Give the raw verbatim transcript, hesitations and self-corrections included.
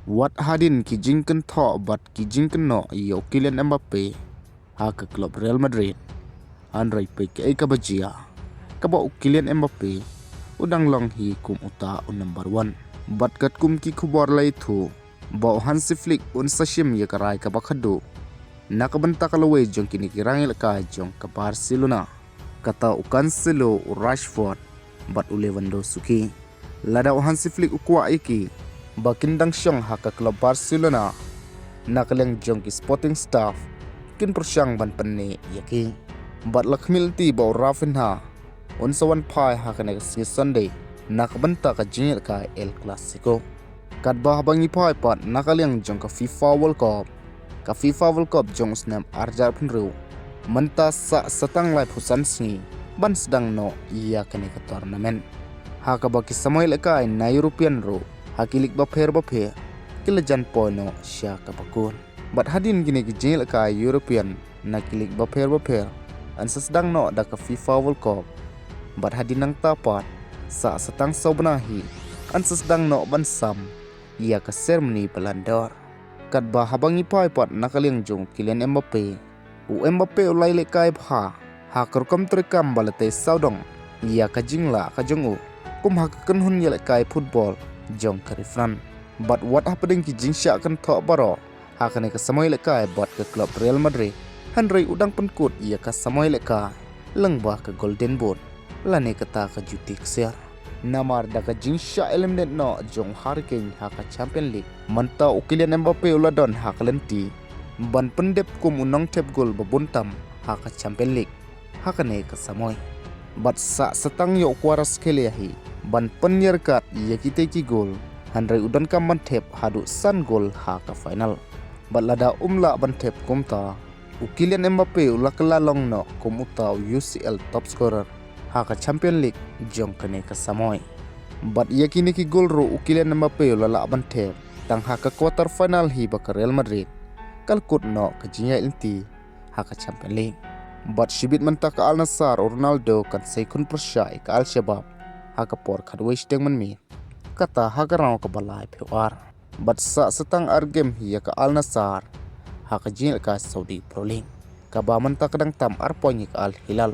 Wat hadien ki jingkynthoh bad ki jingkynnoh ïa u Kylian Mbappe ha ka club Real Madrid, hynrei peit kaei kaba jia, kaba u Kylian Mbappe u dang long hi kum uta u number one. Bad katkum ki khubor la ïathuh ba u Hansi Flick un sa shim ïa ka rai kaba khadduh na ka bynta ka lawei jong kine ki rangïalehkai jong ka Barcelona, kata u Cancelo, u Rashford bad u Lewandowski. Lada u Hansi Flick u kwah ïa ki ba kin dang shong ha ka club Barcelona, na ka liang jong ki sporting staff kin pyrshang ban pynneh ïa ki. Bad la khmih lynti ba u Raphinha un sa wan phai ha kane ka sngi Sunday na ka bynta ka jingïalehkai El Clasico. Katba haba ngi phai pat na ka liang jong ka FIFA World Cup, ka FIFA World Cup jong u snem ar hajar phew hynriew, mynta sah sa tang laiphew san sngi ban sdang noh ïa kane ka tournament, ha kaba ki samoi lehkai na European ruh ha ki lig bapher bapher ki la jan poi noh sha kaba kut. Bad hadien kine ki jingïalehkai European na ki lig bapher bapher yn sa sdang noh da ka FIFA World Cup, bad hadien nangta pat sah sa tang saw bnai hi yn sa sdang noh ban sam ïa ka ceremony Ballon d'Or. Katba haba ngi phai pat na ka liang jong u Kylian Mbappe, u Mbappe u la ïalehkai bha ha ka rukom treikam ba la tei sawdong ïa ka jinglah ka jong u kum ha ka kynhun ïalehkai football jong ka Real Madrid. Bad wat hapdeng ki jingshah kynthoh baroh ha kane ka samoi lehkai bad ka club Real Madrid, hynrei u dang pynkut ïa ka samoi lehkai lyngba ka Golden Boot lane kata ka juti ksiar. Namar da ka jingshah eliminate noh jong u Harry Kane ha ka Champions League, mynta u Kylian Mbappe u la don ha ka lynti ban pyndep kum u nongthep gol ba bun tam ha ka Champions League ha kane ka samoi. Bad sah sa tang ïa u Kvaratskhelia hi ban pynïar kat ïa kitei ki gol, hynrei u donkam ban thep haduh san gol ha ka final. Bad lada um lah ban thep kumta, u Kylian Mbappe u la kylla long noh kum uta u U C L top scorer ha ka Champions League jong kane ka samoi. Bad ïa kine ki gol ruh u Kylian Mbappe u la lah ban thep tang ha ka quarter final hi ba ka Real Madrid ka la kut noh ka jingïaid lynti ha ka Champions League. Bad shibit mynta ka Al Nassr, u Ronaldo kan sa ïakhun pyrshah ïa ka Al Shabab ha ka por khatwei shiteng mynmiet, kata ha ka round kaba laiphew ar. Bad sah sa tang ar game hi ïa ka Al Nassr ha ka jingïalehkai Saudi Pro League, kaba mynta ka dang tam ar point ïa ka Al Hilal.